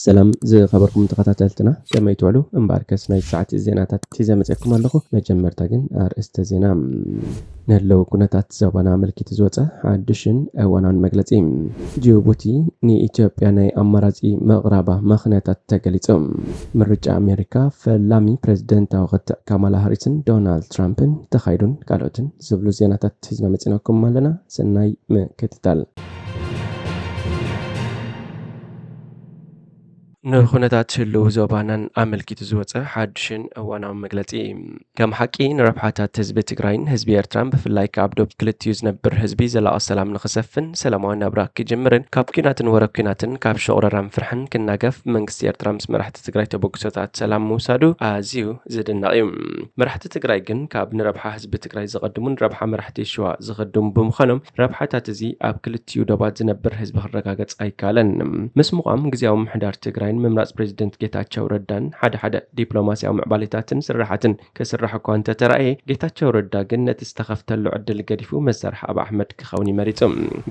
ሰላም ዝኸበርኩም ተኸታተልትና፣ ከመይ ትውዕሉ? እምበኣርከስ ናይ ሰዓት ዜናታት ሒዘ መፅእኩም ኣለኹ። መጀመርታ ግን ኣርእስተ ዜና። ንህልው ኩነታት ዞባና ኣመልኪቱ ዝወፀ ሓዱሽን እዋናውን መግለፂ። ጅቡቲ ንኢትዮጵያ ናይ ኣማራፂ ምቕራባ ምኽንያታት ተገሊፁ። ምርጫ ኣሜሪካ፣ ፈላሚ ፕሬዝደንታዊ ክትዕ ካማላ ሃሪስን ዶናልድ ትራምፕን ተኻይዱን ካልኦትን ዝብሉ ዜናታት ሒዝና መፂናኩም ኣለና። ሰናይ ምክትታል። ንኩነታት ህልው ዞባናን ኣመልኪቱ ዝወፀ ሓዱሽን እዋናዊ መግለፂ። ከም ሓቂ ንረብሓታት ህዝቢ ትግራይን ህዝቢ ኤርትራን ብፍላይ ካብ ዶብ ክልቲኡ ዝነብር ህዝቢ ዘላቒ ሰላም ንኽሰፍን ሰላማዊ ናብራ ክጅምርን ካብ ኲናትን ወረ ኲናትን ካብ ሸቑረራን ፍርሕን ክናገፍ መንግስቲ ኤርትራ ምስ መራሕቲ ትግራይ ተበግሶታት ሰላም ምውሳዱ ኣዝዩ ዝድነቕ እዩ። መራሕቲ ትግራይ ግን ካብ ንረብሓ ህዝቢ ትግራይ ዝቐድሙ ንረብሓ መራሕቲ ሸዋ ዝኸድሙ ብምዃኖም ረብሓታት እዚ ኣብ ክልቲኡ ዶባት ዝነብር ህዝቢ ክረጋገጽ ኣይከኣለን። ምስ ምዃም ግዝያዊ ምምሕዳር ትግራይን ምምራጽ ፕሬዚደንት ጌታቸው ረዳን ሓደ ሓደ ዲፕሎማስያዊ ምዕባሌታትን ስራሓትን ክስራሕ እኳ እንተተራእየ፣ ጌታቸው ረዳ ግን ነቲ ዝተኸፍተሉ ዕድል ገዲፉ መሳርሒ ኣብ ኣሕመድ ክኸውን እዩ መሪጹ።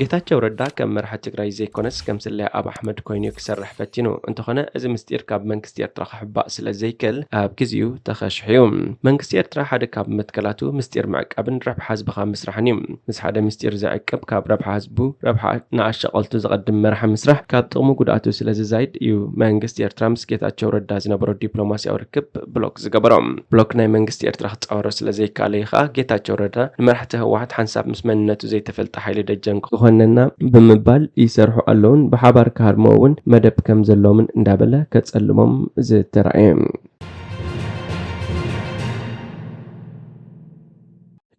ጌታቸው ረዳ ከም መራሒ ትግራይ ዘይኮነስ ከም ስለያ ኣብ ኣሕመድ ኮይኑ ክሰርሕ ፈቲኑ። እንተኾነ እዚ ምስጢር ካብ መንግስቲ ኤርትራ ክሕባእ ስለ ዘይክእል ኣብ ግዜኡ ተኸሽሑ እዩ። መንግስቲ ኤርትራ ሓደ ካብ መትከላቱ ምስጢር ምዕቃብን ረብሓ ህዝብኻ ምስራሕን እዩ። ምስ ሓደ ምስጢር ዘዕቅብ ካብ ረብሓ ህዝቡ ረብሓ ንኣሻቐልቱ ዘቐድም መራሒ ምስራሕ ካብ ጥቕሙ ጉድኣቱ ስለ ዝዛይድ እዩ መንግስቲ ኤርትራ ምስ ጌታቸው ረዳ ዝነበሮ ዲፕሎማስያዊ ርክብ ብሎክ ዝገበሮ። ብሎክ ናይ መንግስቲ ኤርትራ ክጻወሮ ስለ ዘይከኣለ እዩ ከኣ ጌታቸው ረዳ ንመራሕቲ ህወሓት ሓንሳብ ምስ መንነቱ ዘይተፈልጠ ሓይሊ ደጀን ክኾነና ብምባል ይሰርሑ ኣለውን ብሓባር ክሃርሞ እውን መደብ ከም ዘለዎምን እንዳበለ ከጸልሞም ዝተራእየ።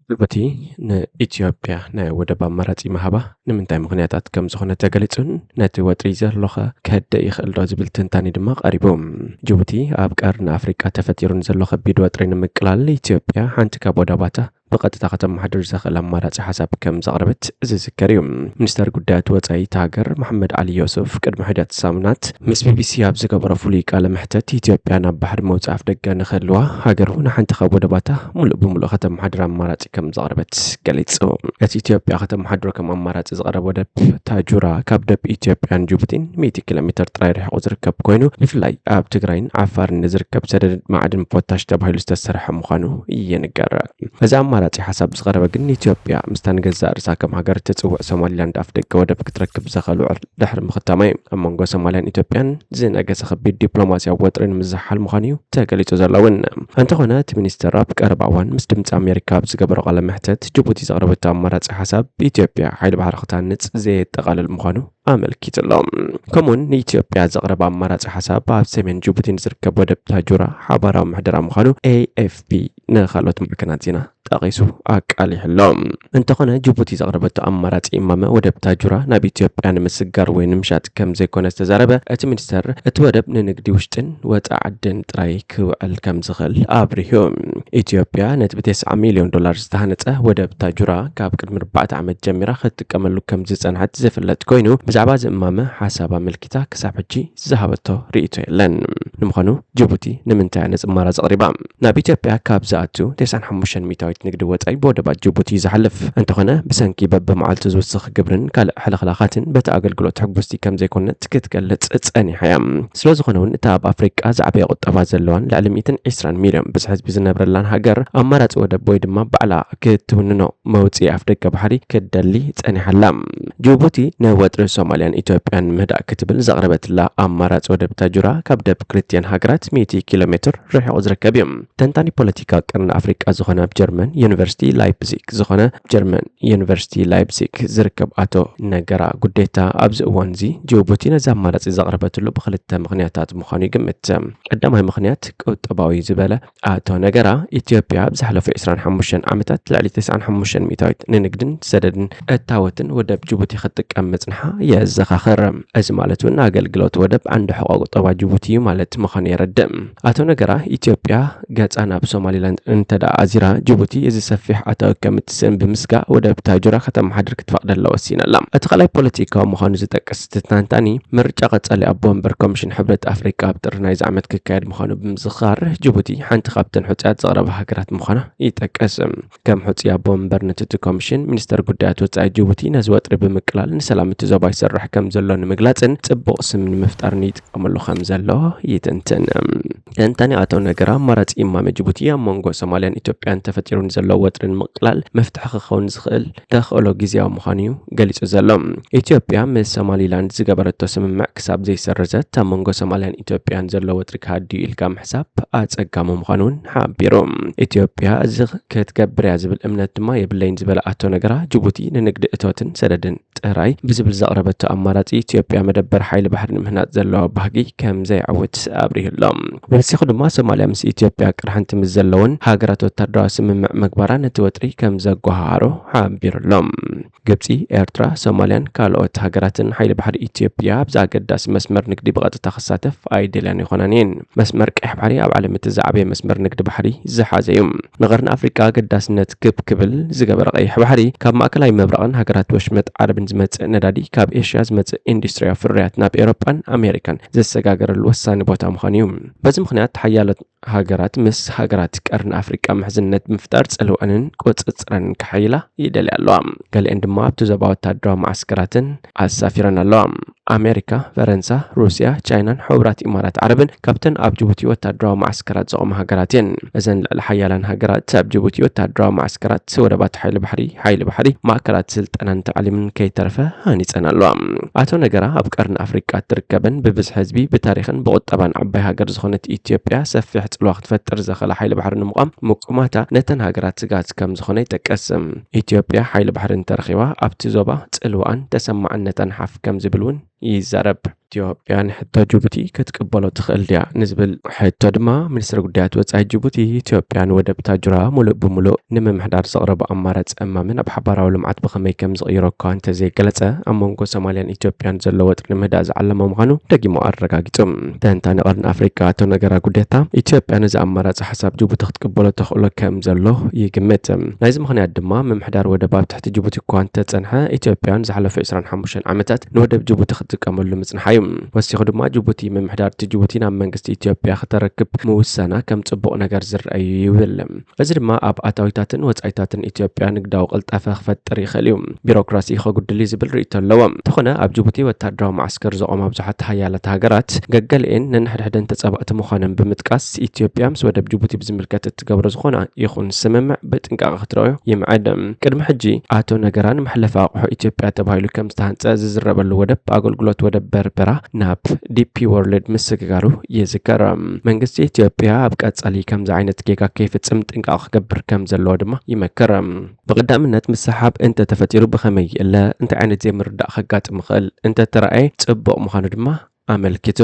ጅቡቲ ንኢትዮጵያ ናይ ወደብ ኣማራጺ ምሃባ ንምንታይ ምኽንያታት ከም ዝኾነ ተገሊጹን ነቲ ወጥሪ ዘሎኸ ክህደእ ይኽእል ዶ ዝብል ትንታኔ ድማ ቀሪቡ። ጅቡቲ ኣብ ቀርኒ ኣፍሪቃ ተፈጢሩ ንዘሎ ከቢድ ወጥሪ ንምቅላል ኢትዮጵያ ሓንቲ ካብ ወደባታ ብቐጥታ ከተመሓድር ዘኽእል ኣማራጺ ሓሳብ ከም ዘቕረበት ዝዝከር እዩ። ሚኒስተር ጉዳያት ወጻኢ እታ ሃገር መሐመድ ዓሊ ዮሱፍ ቅድሚ ሕደት ሳሙናት ምስ ቢቢሲ ኣብ ዝገበሮ ፍሉይ ቃለ መሕተት ኢትዮጵያ ናብ ባሕሪ መውጽኢ ኣፍደገ ንክህልዋ ሃገሩ ንሓንቲ ካብ ወደባታ ሙሉእ ብሙሉእ ከተመሓድር ኣማራጺ ከም ዘቕረበት ገሊጹ። እቲ ኢትዮጵያ ከተመሓድሮ ከም ኣማራጺ ዝቐረበ ወደብ ታጁራ ካብ ደብ ኢትዮጵያን ጅቡቲን ሚእቲ ኪሎ ሜትር ጥራይ ርሒቑ ዝርከብ ኮይኑ ብፍላይ ኣብ ትግራይን ዓፋርን ንዝርከብ ሰደድ ማዕድን ፖታሽ ተባሂሉ ዝተሰርሐ ምዃኑ ይንገር። እዚ ኣማራጺ ሓሳብ ዝቐረበ ግን ኢትዮጵያ ምስታ ንገዛእ ርእሳ ከም ሃገር እትጽውዕ ሶማሊላንድ ኣፍደገ ወደብ ክትረክብ ዘኽእል ውዕል ድሕሪ ምኽታማ እዩ። ኣብ መንጎ ሶማልያን ኢትዮጵያን ዝነገሰ ከቢድ ዲፕሎማስያዊ ወጥሪ ንምዝሓል ምዃኑ እዩ ተገሊጹ ዘሎ እውን። እንተኾነ እቲ ሚኒስተር ኣብ ቀረባ እዋን ምስ ድምጺ ኣሜሪካ ኣብ ዝገበሮ ቃለ መሕተት ጅቡቲ ዘቕረበቶ ኣማራጺ ሓሳብ ኢትዮጵያ ሓይሊ ባሕሪ ክታንጽ ዘየጠቓልል ምዃኑ ኣመልኪቱ ኣሎ። ከምኡውን ንኢትዮጵያ ዘቕረበ ኣማራጺ ሓሳብ ኣብ ሰሜን ጅቡቲ ንዝርከብ ወደብ ታጁራ ሓባራዊ ምሕደራ ምዃኑ ኤኤፍፒ ንኻልኦት ማዕከናት ዜና ጠቒሱ ኣቃሊሑ ኣሎ። እንተኾነ ጅቡቲ ዘቕረበቶ ኣማራጺ እማመ ወደብ ታጁራ ናብ ኢትዮጵያ ንምስጋር ወይ ንምሻጥ ከም ዘይኮነ ዝተዛረበ እቲ ሚኒስተር፣ እቲ ወደብ ንንግዲ ውሽጥን ወጻኢ ዓድን ጥራይ ክውዕል ከም ዝኽእል ኣብሪሁ። ኢትዮጵያ ነቲ ብተስዓ ሚልዮን ዶላር ዝተሃነጸ ወደብ ታጁራ ካብ ቅድሚ ኣርባዕተ ዓመት ጀሚራ ክትጥቀመሉ ከም ዝጸንሐት ዝፍለጥ ኮይኑ፣ ብዛዕባ እዚ እማመ ሓሳብ ኣመልኪታ ክሳብ ሕጂ ዝሃበቶ ርእይቶ የለን። ንምዃኑ ጅቡቲ ንምንታይ እያ ነዚ ኣማራጺ ኣቕሪባ? ናብ ኢትዮጵያ ካብ ዝኣቱ ተስዓን ሓሙሽተን ሚእታዊት ንግዲ ወጻኢ ብወደባት ጅቡቲ እዩ ዝሓልፍ። እንተኾነ ብሰንኪ በብመዓልቱ ዝውስኽ ግብርን ካልእ ሕልኽላኻትን በቲ ኣገልግሎት ሕጉስቲ ከም ዘይኮነት ክትገልጽ ጸኒሓ እያ። ስለ ዝኾነ እውን እታ ኣብ ኣፍሪቃ ዝዓበየ ቁጠባ ዘለዋን ልዕሊ ሚእትን ዕስራን ሚልዮን ብዝሒ ህዝቢ ዝነብረላን ሃገር ኣማራጺ ወደብ ወይ ድማ ባዕላ ክትውንኖ መውጽኢ ኣፍደገ ባሕሪ ክትደሊ ጸኒሓ ኣላ። ጅቡቲ ንወጥሪ ሶማልያን ኢትዮጵያን ምህዳእ ክትብል ዘቕረበትላ ኣማራጺ ወደብ ታጁራ ካብ ደብ ክልቲአን ሃገራት ሚእቲ ኪሎ ሜትር ርሒቑ ዝርከብ እዩ። ተንታኒ ፖለቲካ ቀርኒ ኣፍሪቃ ዝኾነ ኣብ ጀርመን ዩኒቨርሲቲ ላይፕዚግ ዝኾነ ጀርመን ዩኒቨርሲቲ ላይፕዚግ ዝርከብ ኣቶ ነገራ ጉዴታ ኣብዚ እዋን እዚ ጅቡቲ ነዚ ኣማራጺ ዘቕረበትሉ ብኽልተ ምኽንያታት ምዃኑ ይግምት። ቀዳማይ ምኽንያት ቁጠባዊ ዝበለ ኣቶ ነገራ፣ ኢትዮጵያ ኣብ ዝሓለፉ ዕስራን ሓሙሽተን ዓመታት ልዕሊ ተስዓን ሓሙሽተን ሚእታዊት ንንግድን ሰደድን እታወትን ወደብ ጅቡቲ ክትጥቀም ምጽንሓ የዘኻኽር። እዚ ማለት እውን ኣገልግሎት ወደብ ዓንዲ ሕቖ ቁጠባ ጅቡቲ እዩ ማለት ምዃኑ የረድእ። ኣቶ ነገራ፣ ኢትዮጵያ ገጻ ናብ ሶማሊላንድ እንተ ደኣ ኣዚራ፣ ጅቡቲ እዚ ሰፊሕ ኣታዊ ከም እትስእን ብምስጋእ፣ ወደብ ታጁራ ከተመሓድር ክትፈቕደላ ወሲና ኣላ። እቲ ካልኣይ ፖለቲካዊ ምዃኑ ዝጠቅስ እቲ ተንታኒ፣ ምርጫ ቀጻሊ ኣቦ ወንበር ኮሚሽን ሕብረት ኣፍሪቃ ኣብ ጥሪ ናይዚ ዓመት ክካየድ ምዃኑ ብምዝኻር፣ ጅቡቲ ሓንቲ ካብተን ሕጹያት ዘቕረባ ሃገራት ምዃና ይጠቅስ። ከም ሕጹይ ኣቦ ወንበርነት እቲ ኮሚሽን፣ ሚኒስተር ጉዳያት ወጻኢ ጅቡቲ ነዚ ወጥሪ ብምቅላል ንሰላም እቲ ዞባ ይሰርሕ ከም ዘሎ ንምግላጽን ጽቡቕ ስም ንምፍጣርን ይጥቀመሉ ከም ዘሎ ይትንትን። ተንታኒ ኣቶ ነገራ፣ ኣማራጺ እማመ ጅቡቲ ኣብ መንጎ ሶማልያን ኢትዮጵያን ተፈጢሩ ንዘሎ ወጥሪ ንምቅላል መፍትሒ ክኸውን ዝኽእል ተኽእሎ ግዜያዊ ምዃኑ እዩ ገሊጹ ዘሎ። ኢትዮጵያ ምስ ሶማሊላንድ ዝገበረቶ ስምምዕ ክሳብ ዘይሰረዘት፣ ኣብ መንጎ ሶማልያን ኢትዮጵያን ዘሎ ወጥሪ ክሃድዩ ኢልካ ምሕሳብ ኣጸጋሚ ምዃኑ እውን ሓቢሩ። ኢትዮጵያ እዚ ክትገብር እያ ዝብል እምነት ድማ የብለይን ዝበለ ኣቶ ነገራ፣ ጅቡቲ ንንግዲ እቶትን ሰደድን ጥራይ ብዝብል ዘቕረበቶ ኣማራጺ፣ ኢትዮጵያ መደበር ሓይሊ ባሕሪ ንምህናጽ ዘለዋ ባህጊ ከም ዘየዕውት ኣብሪሁ ኣሎ። ወሲኹ ድማ፣ ሶማልያ ምስ ኢትዮጵያ ቅርሕንቲ ምስ ዘለወን ሃገራት ወታደራዊ ስምምዕ ምግባራ ነቲ ወጥሪ ከም ዘጓሃሃሮ ሓቢሩ ኣሎ። ግብጺ፣ ኤርትራ፣ ሶማልያን ካልኦት ሃገራትን ሓይሊ ባሕሪ ኢትዮጵያ ኣብዚ ኣገዳሲ መስመር ንግዲ ብቐጥታ ክሳተፍ ኣይደልያን ኣይኮናን እየን። መስመር ቀይሕ ባሕሪ ኣብ ዓለም እቲ ዝዓበየ መስመር ንግዲ ባሕሪ ዝሓዘ እዩ። ንቐርኒ ኣፍሪቃ ኣገዳስነት ክብ ክብል ዝገበረ ቀይሕ ባሕሪ፣ ካብ ማእከላይ ምብራቕን ሃገራት ወሽመጥ ዓረብን ዝመጽእ ነዳዲ፣ ካብ ኤሽያ ዝመጽእ ኢንዱስትሪያዊ ፍርያት ናብ ኤውሮጳን ኣሜሪካን ዘሰጋገረሉ ወሳኒ ቦታ ምዃኑ እዩ። በዚ ምኽንያት፣ ሓያሎ ሃገራት ምስ ሃገራት ቀርኒ ኣፍሪቃ ምሕዝነት ብምፍጣር፣ ጽልወአንን ቁጽጽረንን ከሐይላ ይደልያ ኣለዋ። ገሊአን ድማ ኣብቲ ዞባ ወታደራዊ መዓስከራትን ኣሳፊረን ኣለዋ። ኣሜሪካ፣ ፈረንሳ፣ ሩስያ፣ ቻይናን ሕቡራት ኢማራት ዓረብን ካብተን ኣብ ጅቡቲ ወታደራዊ መዓስከራት ዘቖማ ሃገራት እየን። እዘን ልዕሊ ሓያላን ሃገራት፣ ኣብ ጅቡቲ ወታደራዊ መዓስከራት፣ ወደባት ሓይሊ ባሕሪ፣ ሓይሊ ባሕሪ፣ ማእከላት ስልጠናን ታዕሊምን ከይተረፈ ሃኒጸን ኣለዋ። ኣቶ ነገራ፣ ኣብ ቀርኒ ኣፍሪቃ እትርከብን ብብዝሒ ህዝቢ፣ ብታሪኽን ብቑጠባን ዓባይ ሃገር ዝኾነት ኢትዮጵያ፣ ሰፊሕ ጽልዋ ክትፈጥር ዘኽእላ ሓይሊ ባሕሪ ንምቋም ምቁማታ፣ ነተን ሃገራት ስግኣት ከም ዝኾነ ይጠቅስ። ኢትዮጵያ ሓይሊ ባሕሪ እንተረኺባ፣ ኣብቲ ዞባ ጽልዋኣን ተሰማዕነታን ሓፍ ከም ዝብል እውን ይዛረብ። ኢትዮጵያ ንሕቶ ጅቡቲ ክትቅበሎ ትኽእል ድያ ንዝብል ሕቶ ድማ፣ ሚኒስትሪ ጉዳያት ወጻኢ ጅቡቲ፣ ኢትዮጵያ ንወደብ ታጁራ ሙሉእ ብሙሉእ ንምምሕዳር ዘቕረቦ ኣማራጺ እማመ ናብ ሓባራዊ ልምዓት ብኸመይ ከም ዝቕይሮ እኳ እንተዘይገለጸ፣ ኣብ መንጎ ሶማልያን ኢትዮጵያን ዘሎ ወጥሪ ንምህዳእ ዝዓለመ ምዃኑ ደጊሙ ኣረጋጊጹ። ተንታኒ ቀርኒ ኣፍሪቃ ኣቶ ነገራ ጉዴታ፣ ኢትዮጵያ ነዚ ኣማራጺ ሓሳብ ጅቡቲ ክትቅበሎ ተኽእሎ ከም ዘሎ ይግምት። ናይዚ ምኽንያት ድማ፣ ምምሕዳር ወደብ ኣብ ትሕቲ ጅቡቲ እኳ እንተጸንሐ፣ ኢትዮጵያ ንዝሓለፉ ዕስራን ሓሙሽተን ዓመታት ንወደብ ጅቡቲ ክትጥቀመሉ ምጽንሓ እዩ። ወሲኹ ድማ፣ ጅቡቲ ምምሕዳር እቲ ጅቡቲ ናብ መንግስቲ ኢትዮጵያ ክተረክብ ምውሳና ከም ጽቡቕ ነገር ዝረኣይ እዩ ይብል። እዚ ድማ ኣብ ኣታዊታትን ወጻኢታትን ኢትዮጵያ ንግዳዊ ቅልጣፈ ክፈጥር ይኽእል እዩ፣ ቢሮክራሲ ከጉድል እዩ ዝብል ርእይቶ ኣለዎ። እንተኾነ፣ ኣብ ጅቡቲ ወታደራዊ መዓስከር ዘቖማ ብዙሓት ሓያላት ሃገራት፣ ገገሊኤን ነንሕድሕደን ተጻባእቲ ምዃነን ብምጥቃስ፣ ኢትዮጵያ ምስ ወደብ ጅቡቲ ብዝምልከት እትገብሮ ዝኾነ ይኹን ስምምዕ ብጥንቃቐ ክትረኣዮ ይምዕድ። ቅድሚ ሕጂ፣ ኣቶ ነገራ፣ ንመሕለፊ ኣቑሑ ኢትዮጵያ ተባሂሉ ከም ዝተሃንጸ ዝዝረበሉ ወደብ፣ ኣገልግሎት ወደብ በርበራ ናብ ዲፒ ወርልድ ምስግጋሩ ይዝከር። መንግስቲ ኢትዮጵያ ኣብ ቀጻሊ ከምዚ ዓይነት ጌጋ ከይፍጽም ጥንቃቐ ክገብር ከም ዘለዎ ድማ ይመክር። ብቐዳምነት፣ ምስሕሓብ እንተተፈጢሩ ብኸመይ ይእለ፣ እንታይ ዓይነት ዘይምርዳእ ከጋጥም ይኽእል እንተተራእየ ጽቡቕ ምዃኑ ድማ ኣመልኪቱ።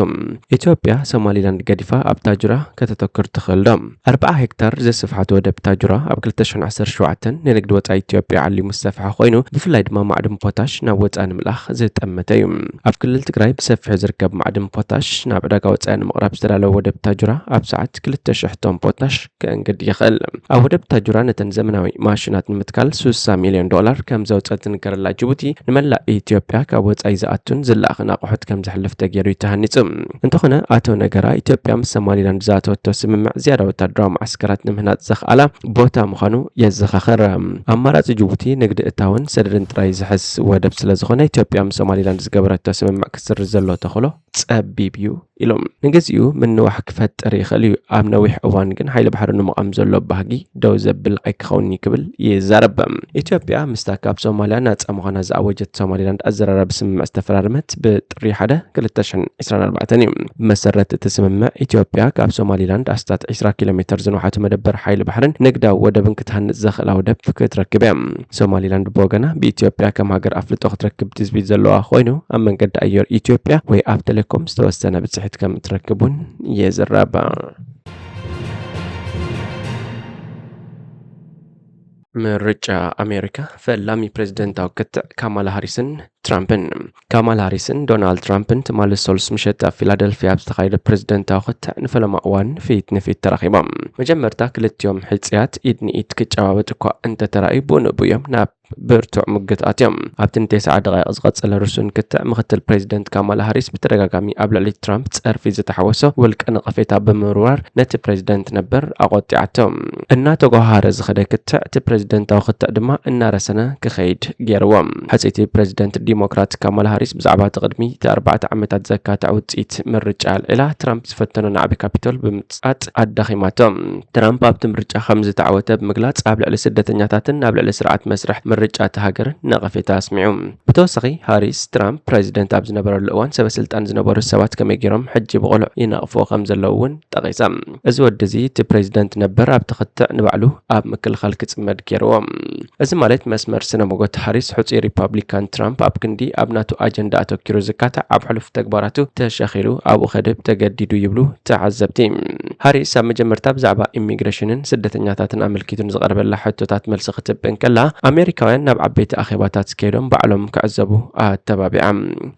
ኢትዮጵያ ሶማሊላንድ ገዲፋ ኣብ ታጁራ ከተተኩር ትኽእል ዶ? ኣርብዓ ሄክታር ዘስፍሓት ወደብ ታጁራ ኣብ ክልተ ሽሕን ዓሰርተ ሸውዓተን ንንግዲ ወጻኢ ኢትዮጵያ ዓሊሙ ዝሰፍሐ ኮይኑ፣ ብፍላይ ድማ ማዕድን ፖታሽ ናብ ወጻኢ ንምልኣኽ ዝጠመተ እዩ። ኣብ ክልል ትግራይ ብሰፊሑ ዝርከብ ማዕድን ፖታሽ ናብ ዕዳጋ ወጻኢ ንምቕራብ ዝተዳለወ ወደብ ታጁራ፣ ኣብ ሰዓት ክልተ ሽሕ ቶን ፖታሽ ከእንግድ ይኽእል። ኣብ ወደብ ታጁራ ነተን ዘመናዊ ማሽናት ንምትካል ስሳ ሚልዮን ዶላር ከም ዘውጸት ዝንገረላ ጅቡቲ፣ ንመላእ ኢትዮጵያ ካብ ወጻኢ ዝኣቱን ዝለኣኽን ኣቑሑት ከም ዘሕልፍ ተገይሩ እዩ ተሃኒጹ። እንተኾነ፣ ኣቶ ነገራ፣ ኢትዮጵያ ምስ ሶማሊላንድ ዝኣተወቶ ስምምዕ ዝያዳ ወታደራዊ መዓስከራት ንምህናጽ ዘኽኣላ ቦታ ምዃኑ የዘኻኽር። ኣማራጺ ጅቡቲ ንግዲ እታወን ሰደድን ጥራይ ዝሕዝ ወደብ ስለ ዝኾነ፣ ኢትዮጵያ ምስ ሶማሊላንድ ዝገበረቶ ስምምዕ ክትስርዝ ዘሎ ተኽእሎ ጸቢብ እዩ ኢሎም። ንግዚኡ ምንዋሕ ክፈጥር ይኽእል እዩ፣ ኣብ ነዊሕ እዋን ግን ሓይሊ ባሕሪ ንምቓም ዘሎ ባህጊ ደው ዘብል ኣይክኸውን እዩ ክብል ይዛረብ። ኢትዮጵያ ምስታ ካብ ሶማልያ ናጻ ምዃና ዝኣወጀት ሶማሊላንድ ኣዘራራቢ ስምምዕ ዝተፈራረመት ብጥሪ ሓደ ክልተ ሽሕን ዕስራን ኣርባዕተን እዩ። ብመሰረት እቲ ስምምዕ፣ ኢትዮጵያ ካብ ሶማሊላንድ ኣስታት ዕስራ ኪሎ ሜተር ዝነውሓቱ መደበር ሓይሊ ባሕርን ንግዳዊ ወደብን ክትሃንጽ ዘኽእላ ወደብ ክትረክብ እያ። ሶማሊላንድ ብወገና፣ ብኢትዮጵያ ከም ሃገር ኣፍልጦ ክትረክብ ትጽቢት ዘለዋ ኮይኑ፣ ኣብ መንገዲ ኣየር ኢትዮጵያ ወይ ኣብ ቴሌኮም ዝተወሰነ ብጽሒት ከም እትረክብ እውን ይዝረብ። ምርጫ ኣሜሪካ፣ ፈላሚ ፕሬዝደንታዊ ክትዕ ካማላ ሃሪስን ትራምፕን። ካማላ ሃሪስን ዶናልድ ትራምፕን ትማሊ ሰሉስ ምሸት ኣብ ፊላደልፊያ ኣብ ዝተኻየደ ፕሬዝደንታዊ ክትዕ ንፈለማ እዋን ፊት ንፊት ተራኺቦም። መጀመርታ ክልቲኦም ሕጽያት ኢድ ንኢድ ክጨባበጡ እኳ እንተተራእዩ፣ ብኡ ንብኡ እዮም ናብ ብርቱዕ ሙግት ኣትዮም። ኣብቲ ንተስዓ ደቓይቕ ዝቐጸለ ርሱን ክትዕ፣ ምክትል ፕሬዝደንት ካማላ ሃሪስ ብተደጋጋሚ ኣብ ልዕሊ ትራምፕ ጸርፊ ዝተሓወሶ ውልቀ ነቐፌታ ብምውርዋር ነቲ ፕሬዝደንት ነበር ኣቖጢዓቶ። እናተጓሃረ ዝኸደ ክትዕ፣ እቲ ፕሬዝደንታዊ ክትዕ ድማ እናረሰነ ክኸይድ ገይርዎ። ሕጽይቲ ፕሬዝደንት ዲሞክራት ካማላ ሃሪስ ብዛዕባ እቲ ቅድሚ እቲ ኣርባዕተ ዓመታት ዘካትዕ ውጽኢት ምርጫ ኣልዒላ፣ ትራምፕ ዝፈተኖ ናዕቢ ካፒቶል ብምጽቃጥ ኣዳኺማቶ። ትራምፕ ኣብቲ ምርጫ ከም ዝተዓወተ ብምግላጽ፣ ኣብ ልዕሊ ስደተኛታትን ኣብ ልዕሊ ስርዓት መስርሕ ምርጫ እቲ ሃገርን ነቐፌታ ኣስሚዑ። ብተወሳኺ፣ ሃሪስ፣ ትራምፕ ፕሬዚደንት ኣብ ዝነበረሉ እዋን ሰበ ስልጣን ዝነበሩ ሰባት ከመይ ገይሮም ሕጂ ብቕሉዕ ይነቕፍዎ ከም ዘለዉ እውን ጠቒሳ። እዚ ወዲ እዚ እቲ ፕሬዚደንት ነበር ኣብቲ ክትዕ ንባዕሉ ኣብ ምክልኻል ክጽመድ ገይርዎ። እዚ ማለት መስመር ስነ ሞጎት ሃሪስ ሕጹይ ሪፓብሊካን ትራምፕ ኣብ ክንዲ ኣብ ናቱ ኣጀንዳ ኣተኪሩ ዝካታዕ ኣብ ሕሉፍ ተግባራቱ ተሸኺሉ ኣብኡ ከድህብ ተገዲዱ ይብሉ ተዓዘብቲ። ሃሪስ ኣብ መጀመርታ ብዛዕባ ኢሚግሬሽንን ስደተኛታትን ኣመልኪቱ ንዝቐረበላ ሕቶታት መልሲ ክትህብ እንከላ ኣሜሪካውያን ናብ ዓበይቲ ኣኼባታት ከይዶም ባዕሎም ክዕዘቡ ኣተባቢዓ።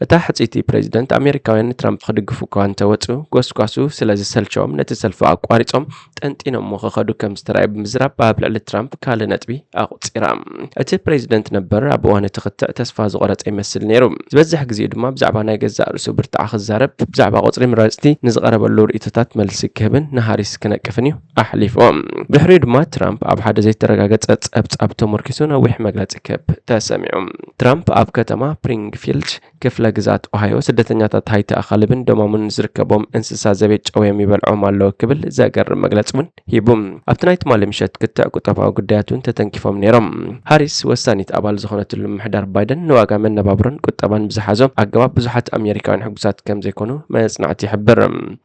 እታ ሕጽይቲ ፕሬዚደንት ኣሜሪካውያን ንትራምፕ ክድግፉ እኳ እንተወጹ ጎስጓሱ ስለ ዝሰልቸዎም ነቲ ሰልፊ ኣቋሪጾም ጠንጢኖሞ ክኸዱ ከም ዝተራእዩ ብምዝራብ ኣብ ልዕሊ ትራምፕ ካልእ ነጥቢ ኣቑጺራ። እቲ ፕሬዚደንት ነበር ኣብ እዋን እቲ ክትዕ ተስፋ ዝቖረጸ ይመስል ነይሩ። ዝበዝሕ ግዜኡ ድማ ብዛዕባ ናይ ገዛእ ርእሱ ብርትዓ ክዛረብ፣ ብዛዕባ ቁጽሪ መረጽቲ ንዝቐረበሉ ርእይቶታት መልሲ ክህብን ንሃሪስ ክነቅፍን እዩ ኣሕሊፍዎ። ብድሕሪኡ ድማ ትራምፕ ኣብ ሓደ ዘይተረጋገጸ ጸብጻብ ተመርኪሱ ነዊሕ መግለጺ ክህብ ተሰሚዑ። ትራምፕ ኣብ ከተማ ስፕሪንግፊልድ ክፍለ ግዝኣት ኦሃዮ ስደተኛታት ሃይቲ ኣኻልብን ደሞምን ዝርከቦም እንስሳ ዘቤት ጨውዮም ይበልዖም ኣለዉ ክብል ዘገርም መግለጺ እውን ሂቡ። ኣብቲ ናይ ትማሊ ምሸት ክትዕ ቁጠባዊ ጉዳያት እውን ተተንኪፎም ነይሮም። ሃሪስ ወሳኒት ኣባል ዝኾነትሉ ምምሕዳር ባይደን ንዋጋ መነባብሮን ቁጠባን ብዝሓዞ ኣገባብ ብዙሓት ኣሜሪካውያን ሕጉሳት ከም ዘይኮኑ መጽናዕቲ ይሕብር።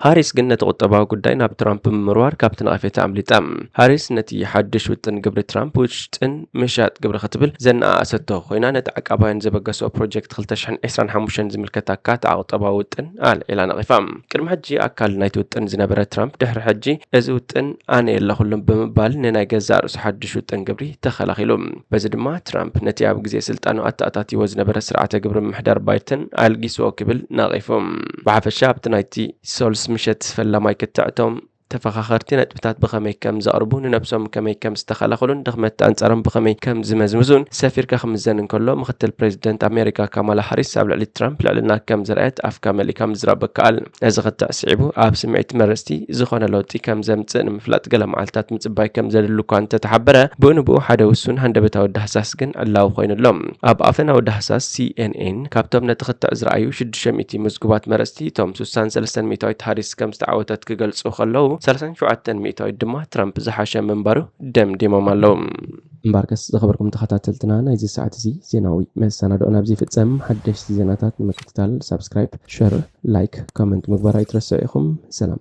ሃሪስ ግን ነቲ ቁጠባዊ ጉዳይ ናብ ትራምፕ ብምምርዋር ካብቲ ነቐፌታ ኣምሊጣ። ሃሪስ ነቲ ሓድሽ ውጥን ግብሪ ትራምፕ ውጥን ምሻጥ ግብሪ ክትብል ዘነኣኣሰቶ ኮይና፣ ነቲ ዓቃባውያን ዘበገሶ ፕሮጀክት ክልተ ሽሕን ዕስራን ሓሙሽተን ዝምልከት ኣካት ቁጠባዊ ውጥን ኣልዒላ ነቒፋ። ቅድሚ ሕጂ ኣካል ናይቲ ውጥን ዝነበረ ትራምፕ፣ ድሕሪ ሕጂ እዚ ውጥን ኣነ የለኹሉን ብምባል ንናይ ገዛእ ርእሱ ሓድሽ ውጥን ግብሪ ተኸላኺሉ። በዚ ድማ ትራምፕ ነቲ ኣብ ግዜ ስልጣኑ ኣተኣታትይዎ ዝነበረ ስርዓተ ግብሪ ምምሕዳር ባይደን ኣልጊስዎ ክብል ነቒፉ። ብሓፈሻ ኣብቲ ናይቲ ሰሉስ ምሸት ፈላማይ ክትዕ እቶም ተፈኻኸርቲ ነጥብታት ብኸመይ ከም ዘቕርቡ፣ ንነብሶም ከመይ ከም ዝተኸላኸሉን ድኽመት ኣንጻሮም ብኸመይ ከም ዝመዝምዙን ሰፊርካ ክምዘን እንከሎ፣ ምክትል ፕሬዚደንት ኣሜሪካ ካማላ ሃሪስ ኣብ ልዕሊ ትራምፕ ልዕልና ከም ዘርኣየት ኣፍካ መሊእካ ምዝራብ ይከኣል። እዚ ክትዕ ስዒቡ ኣብ ስምዒት መረጽቲ ዝኾነ ለውጢ ከም ዘምጽእ ንምፍላጥ ገለ መዓልታት ምጽባይ ከም ዘድሊ እኳ እንተተሓበረ፣ ብኡ ንብኡ ሓደ ውሱን ሃንደበታዊ ዳህሳስ ግን ዕላዊ ኮይኑ ኣሎ። ኣብ ኣፈናዊ ዳህሳስ ሲኤንኤን ካብቶም ነቲ ክትዕ ዝረኣዩ ሽዱሽተ ሚእቲ ምዝጉባት መረጽቲ፣ እቶም ስሳን ሰለስተን ሚእታዊት ሃሪስ ከም ዝተዓወተት ክገልጹ ከለዉ፣ ሰላሳን ሸውዓተን ሚእታዊት ድማ ትራምፕ ዝሓሸ ምንባሩ ደምዲሞም ኣለዉ። እምበኣርከስ ዝኸበርኩም ተኸታተልትና፣ ናይዚ ሰዓት እዚ ዜናዊ መሰናድኦ ናብዚ ይፍጸም። ሓደሽቲ ዜናታት ንምክትታል ሳብስክራይብ፣ ሸር፣ ላይክ፣ ኮመንት ምግባር ኣይትረስዑ ኢኹም። ሰላም።